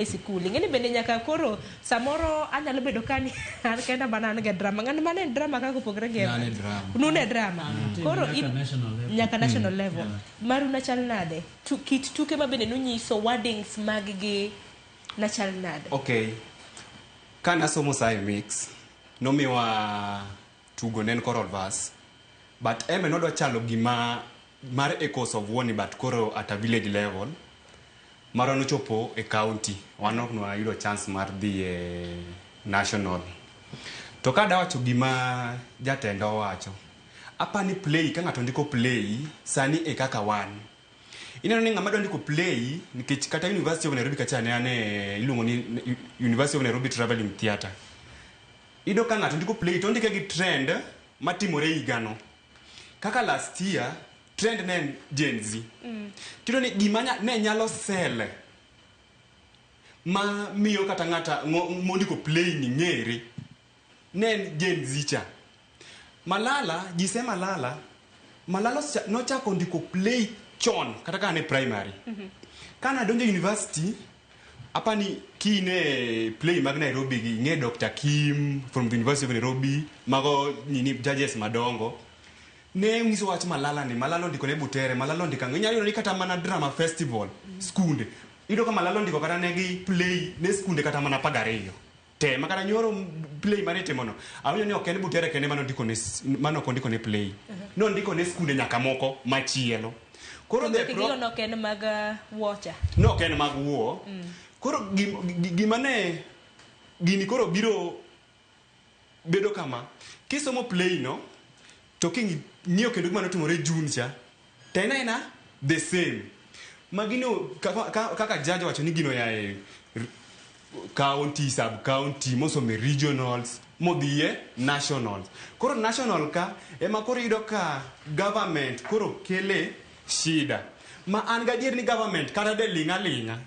E sikul ing'eni bende nyaka koro samoro anyalo bedo ka ni an kenda mana an ga drama ng'ano mana en drama kaka opogore gi An e drama. Nun e drama. An koro nyaka national level. Nyaka national level. Maru nachal nade? Kit tuke ma bende nunyiso wordings mag gi nachal nade? Okay, ka nasomo sa e mix nomiwa tugo ne en choral verse, but eme nodwa chalo gima mar Echoes of War ni, but koro at a village level. Marwa nochopo e county, wan ok nwayudo chance mar dhi e national. To ka dawacho gima jatendo owacho, apani play ka ng'ato ndiko play sani e kaka wan ineno ni ng'ama dwa ndiko play, nikech kata University of Nairobi kacha ne an e iluongo ni University of Nairobi Traveling Theatre. Iyudo ka ng'ato ndiko play to ondike gi trend matimore higano. Kaka last year trend ne en Gen Z. Tiyudo ni gima ne nyalo sell ma miyo kata ng'ata mondiko play ni ng'ere ne en Gen Z cha. Malala, Jise Malala, Malala nochako ndiko play chon kata ka an e primary. Ka nadonjo university, apani kine play mag Nairobi gi ing'e Dr. Kim from the University of Nairobi, mago nini judges madongo. Ne nyiso wach Malala ni Malala ondiko ne Butere, Malala ondiko ang'o. Inyalo yudo ni kata mana drama festival, skunde. Iyudo ka Malala ondiko kata negi play ne skunde kata mana 12. Te, ma kata nyoro play mane itimo no. Awinjo ni ok en Butere kende mane ondiko ne mane ok ondiko ne play. Nondiko ne skunde nyaka moko machielo. Koro the gigo nok en mag wacha. No ok en mag wuo. Koro gima ne gini koro biro bedo kama. Kisomo play no, to king'iyo kendo gima notimore June cha, to en aena the same. Ma gino kaka judge owacho ni gino yae county, sub county, mosome regionals, modhiye nationals. Koro national ka ema koro iyudo ka government koro kele shida. Ma an gadier ni government kata de ling' aling'a.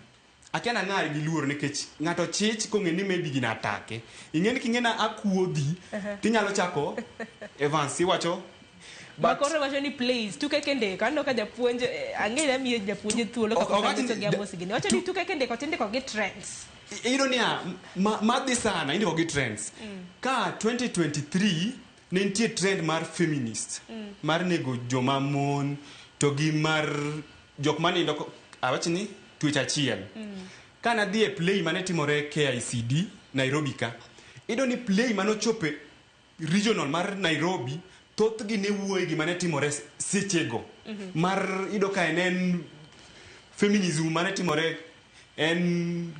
Akia nang'a gi luor nikech ng'ato chich kong'e ni maybe gina atake. Ing'e ni king'e na akuodhi, tinyalo chako Evans iwacho. Ma koro wacho ni plays tuke kendiko aneno ka japuonj ang'e ni amiyo japuonj thuolo kapok anyiso gi Amos gini wacho ni tuke kendiko tindiko gi trends. Iyudo niya, madhi sana indiko gi trends. Ka 2023 ne nitie trend mar feminist, mar nego joma mon to gi mar jok manindo awach ni twech achiel. Ka nadhi e play mane timore KICD Nairobi ka, iyudo ni play manochope regional mar Nairobi thothgi ne wuoye gima ne timore sechego. Mar iyudo ka en feminism mane timore en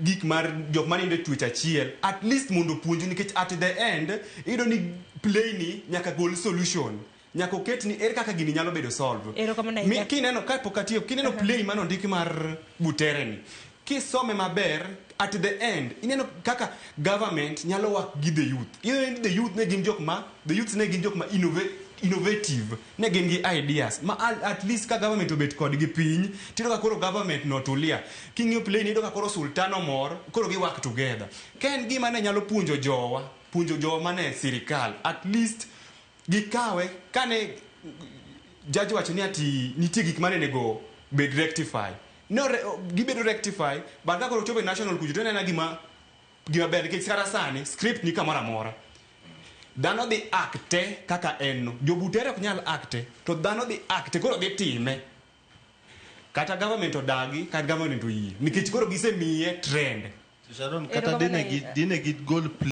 gik mar jok manindo e twech achiel, at least mondo opuonju, nikech at the end iyudo ni play ni nyaka gol solution, nyaka oket ni ere kaka gini nyalo bedo solve. Erokamano ahinya. Kineno ka pok atieko, kineno play mane ondiki mar Butere ni, kisome maber, at the end ineno kaka government nyalo work gi the youth. Ineno ni the youth ne gin jok ma the youths ne gin jok ma innovative, ne gin gi ideas ma at least ka government obet kodgi piny, tiyudo ka koro government no tulia. King'iyo play ni, iyudo ka koro sultan omor, koro gi work together. Ka en gima ne nyalo puonjo jowa, puonjo jowa mane sirikal, at least gikawe. Kane judge wacho ni ati nitie gik mane onego bed rectify, no gibedo rectify, but ka koro chopo e national kucho, to ineno gima ber, nikech kata sani script ni kamoro amora, dhano dhi acte kaka en no. Jobutere ok nyal acte, to dhano dhi acte, koro dhi time kata government odagi kata government oyie, nikech koro gisemiye trend. Sharon, kata Erokamano dine gi ahinya. dine gigol